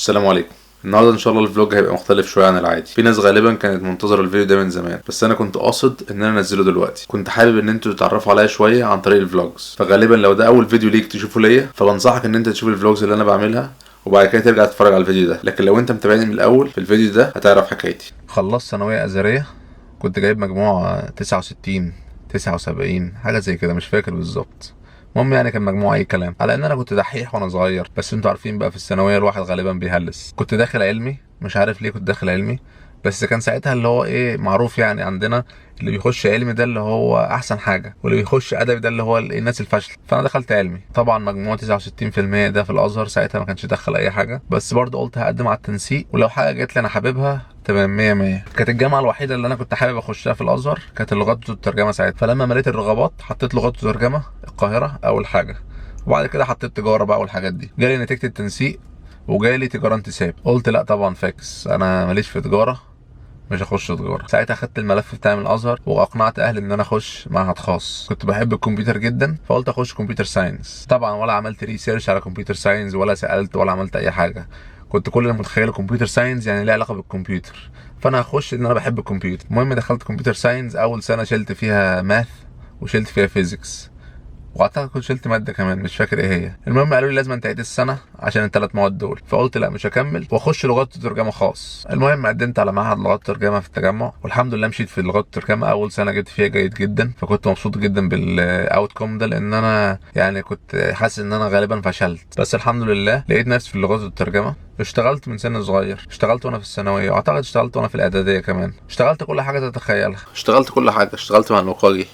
السلام عليكم. النهارده ان شاء الله ال vlog هيبقى مختلف شوية عن العادي. في ناس غالبا كانت منتظره الفيديو ده من زمان، بس انا كنت قاصد ان انا انزله دلوقتي. كنت حابب ان انتوا تتعرفوا عليا شوية عن طريق ال vlogs، فغالبا لو ده اول فيديو ليك تشوفه ليا فبنصحك ان انت تشوف ال vlogs اللي انا بعملها وبعد كده ترجع تتفرج على الفيديو ده. لكن لو انت متابعني من الاول في الفيديو ده هتعرف حكايتي. خلصت ثانوية ازهريه، كنت جايب مجموع 69 79 حاجة زي كده، مش فاكر بالظبط. المهم يعني كان مجموع اي كلام، على ان انا كنت دحيح وانا صغير، بس انتوا عارفين بقى في الثانوية الواحد غالبا بيهلس. كنت داخل علمي، مش عارف ليه كنت داخل علمي، بس كان ساعتها اللي هو ايه معروف يعني عندنا اللي بيخش علمي ده اللي هو احسن حاجة، واللي بيخش ادبي ده اللي هو الناس الفاشلة. فانا دخلت علمي، طبعا مجموع 69% ده في الازهر ساعتها ما كانش دخل اي حاجة، بس برضه قلت هقدم على التنسيق ولو حاجة جت لي انا حاببها تمام 100 100. كانت الجامعة الوحيدة اللي انا كنت حابب اخشها في الازهر كانت اللغات والترجمة ساعتها، فلما مليت الرغبات حطيت لغات وترجمة القاهرة اول حاجة، وبعد كده حطيت تجارة بقى والحاجات دي. جالي نتيجة التنسيق وجالي تجارة انتساب، قلت لا طبعا فاكس، انا ماليش في تجارة، مش هخش تجارة. ساعتها خدت الملف بتاعي من الازهر واقنعت اهلي ان انا اخش معهد خاص. كنت بحب الكمبيوتر جدا فقلت اخش computer science. طبعا ولا عملت research على computer science ولا سالت ولا عملت اي حاجة، كنت كل اللي متخيله computer science يعني ليه علاقة بالكمبيوتر، فانا هخش ان انا بحب الكمبيوتر. المهم دخلت computer science، اول سنة شلت فيها math وشلت فيها physics، واعتقد كنت شلت مادة كمان مش فاكر ايه هي. المهم قالوا لي لازم تعيد السنة عشان الثلاث مواد دول، فقلت لا مش هكمل واخش لغات وترجمة خاص. المهم قدمت على معهد لغات وترجمة في التجمع، والحمد لله مشيت في لغات وترجمة. اول سنة جبت فيها جيد جدا، فكنت مبسوط جدا بال outcome ده، لان انا يعني كنت حاسس ان انا غالبا فشلت، بس الحمد لله لقيت نفسي في اللغات والترجمة. اشتغلت من سن صغير، اشتغلت وانا في الثانوية، واعتقد اشتغلت وانا في الاعدادية كمان. اشتغلت كل حاجة تتخيلها، اشتغلت كل حاجة. اشتغلت مع المكواجي،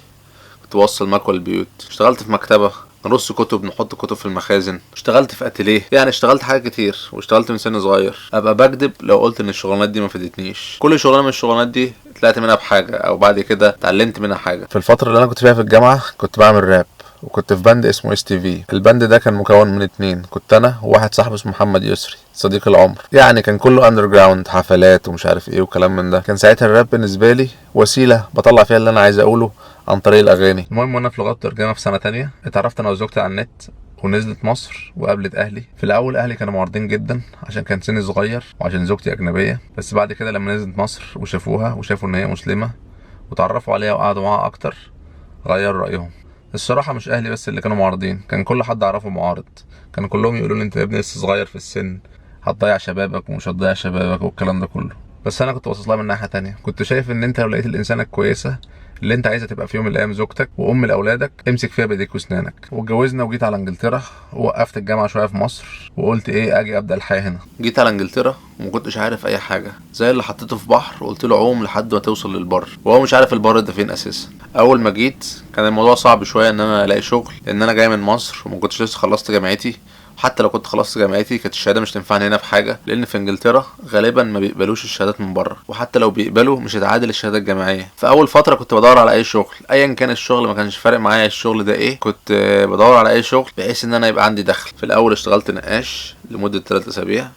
كنت بوصل مكوى البيوت، اشتغلت في مكتبة نرص كتب، نحط كتب في المخازن، اشتغلت في اتيليه، يعني اشتغلت حاجات كتير واشتغلت من سن صغير. ابقى بكدب لو قلت ان الشغلانات دي ما فادتنيش. كل شغلانة من الشغلانات دي طلعت منها بحاجة او بعد كده اتعلمت منها حاجة. في الفترة اللي انا كنت فيها في الجامعة كنت بعمل راب، وكنت في band اسمه STV. ال band ده كان مكون من 2، كنت انا وواحد صاحبي اسمه محمد يسري صديق العمر. يعني كان كله underground، حفلات ومش عارف ايه وكلام من ده. كان ساعتها الراب بالنسبة لي وسيلة بطلع فيها اللي انا عايز اقوله عن طريق الاغاني. المهم وانا في لغات ترجمه في سنة تانية اتعرفت انا وزوجتي على النت، ونزلت مصر وقابلت اهلي. في الاول اهلي كانوا معارضين جدا عشان كان سني صغير وعشان زوجتي اجنبية، بس بعد كده لما نزلت مصر وشافوها وشافوا ان هي مسلمة وتعرفوا عليها وقعدوا معاها اكتر غيروا رايهم. الصراحة مش اهلي بس اللي كانوا معارضين، كان كل حد اعرفه معارض. كانوا كلهم يقولوا لي انت يا ابني لسه صغير في السن، هتضيع شبابك ومش هتضيع شبابك والكلام ده كله. بس انا كنت باصص لها من ناحية تانية، كنت شايف ان انت لو لقيت الانسانة الكويسة اللي انت عايزها تبقى في يوم من الايام زوجتك وام لاولادك امسك فيها بايديك واسنانك. واتجوزنا وجيت على انجلترا، ووقفت الجامعة شوية في مصر وقلت ايه اجي ابدا الحياة هنا. جيت على انجلترا وما كنتش عارف اي حاجة، زي اللي حطيته في بحر وقلت له عوم لحد ما توصل للبر، وهو مش عارف البر ده فين اساسا. اول ما جيت كان الموضوع صعب شوية ان انا الاقي شغل، لان انا جاي من مصر وما كنتش لسه خلصت جامعتي. حتى لو كنت خلصت جامعتي كانت الشهادة مش تنفعني هنا في حاجة، لان في انجلترا غالبا ما بيقبلوش الشهادات من بره، وحتى لو بيقبلوا مش هتعادل الشهادة الجامعية. في اول فترة كنت بدور على اي شغل ايا كان الشغل، ما كانش فارق معايا الشغل ده ايه، كنت بدور على اي شغل بحيث ان انا يبقى عندي دخل. في الاول اشتغلت نقاش لمدة 3 اسابيع،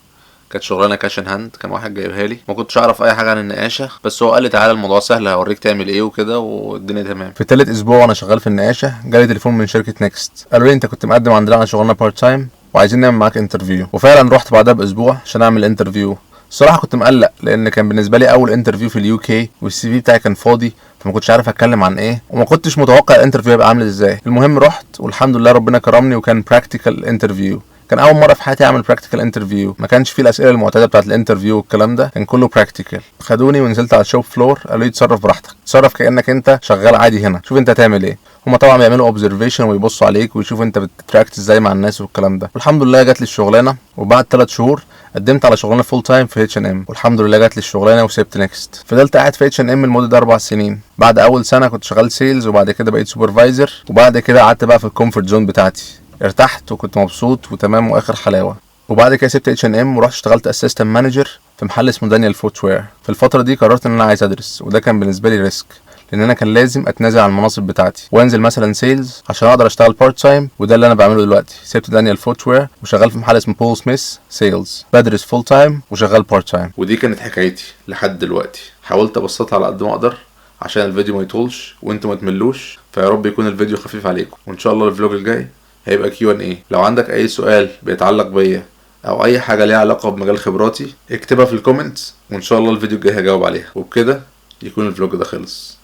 كانت شغلانة cash in hand، كان واحد جايبها لي، ما كنتش اعرف اي حاجة عن النقاشه، بس هو قال لي تعالى الموضوع سهل هوريك تعمل ايه وكده والدنيا تمام. في ثالث اسبوع وانا شغال في النقاشه جالي تليفون من شركة Next، قالوا لي انت كنت مقدم عندنا على شغلانة part time وعايزين نعمل معاك interview. وفعلا رحت بعدها باسبوع عشان اعمل interview. الصراحة كنت مقلق لان كان بالنسبة لي اول interview في ال UK، وال CV بتاعي كان فاضي فما كنتش عارف اتكلم عن ايه، وما كنتش متوقع ال interview هيبقى عامل ازاي. المهم رحت والحمد لله ربنا كرمني وكان practical interview. كان اول مرة في حياتي اعمل practical interview، ما كانش فيه الاسئلة المعتادة بتاعه ال interview والكلام ده، كان كله practical. خدوني ونزلت على ال shop floor، قالوا لي اتصرف براحتك، اتصرف كانك انت شغال عادي هنا، شوف انت هتعمل ايه. هما طبعا بيعملوا observation ويبصوا عليك ويشوفوا انت بت interact ازاي مع الناس والكلام ده. والحمد لله جات لي الشغلانة، وبعد 3 شهور قدمت على شغلانة full time في H&M، والحمد لله جات لي الشغلانة وسبت Next. فضلت قاعد في H&M لمدة 4 سنين. بعد اول سنة كنت شغال sales، وبعد كده بقيت supervisor، وبعد كده قعدت بقى في ال comfort zone بتاعتي، ارتحت وكنت مبسوط وتمام واخر حلاوة. وبعد كده سبت H&M ورحت اشتغلت assistant manager في محل اسمه Daniel Footwear. في الفترة دي قررت ان انا عايز ادرس، وده كان بالنسبة لي risk، لان انا كان لازم اتنازل عن المناصب بتاعتي وانزل مثلا sales عشان اقدر اشتغل part time، وده اللي انا بعمله دلوقتي. سبت Daniel Footwear وشغال في محل اسمه Paul Smith sales، بدرس full time وشغال part time. ودي كانت حكايتي لحد دلوقتي، حاولت ابسطها على قد ما اقدر عشان الفيديو ما يطولش وانتوا ما تملوش، فيا رب يكون الفيديو خفيف عليكم. وان شاء الله ال vlog الجاي هيبقى Q&A. لو عندك اي سؤال بيتعلق بيا او اي حاجة ليها علاقة بمجال خبراتي اكتبها في ال comments، وان شاء الله الفيديو الجاي هجاوب عليها. وبكده يكون ال vlog ده خلص.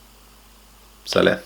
سلام.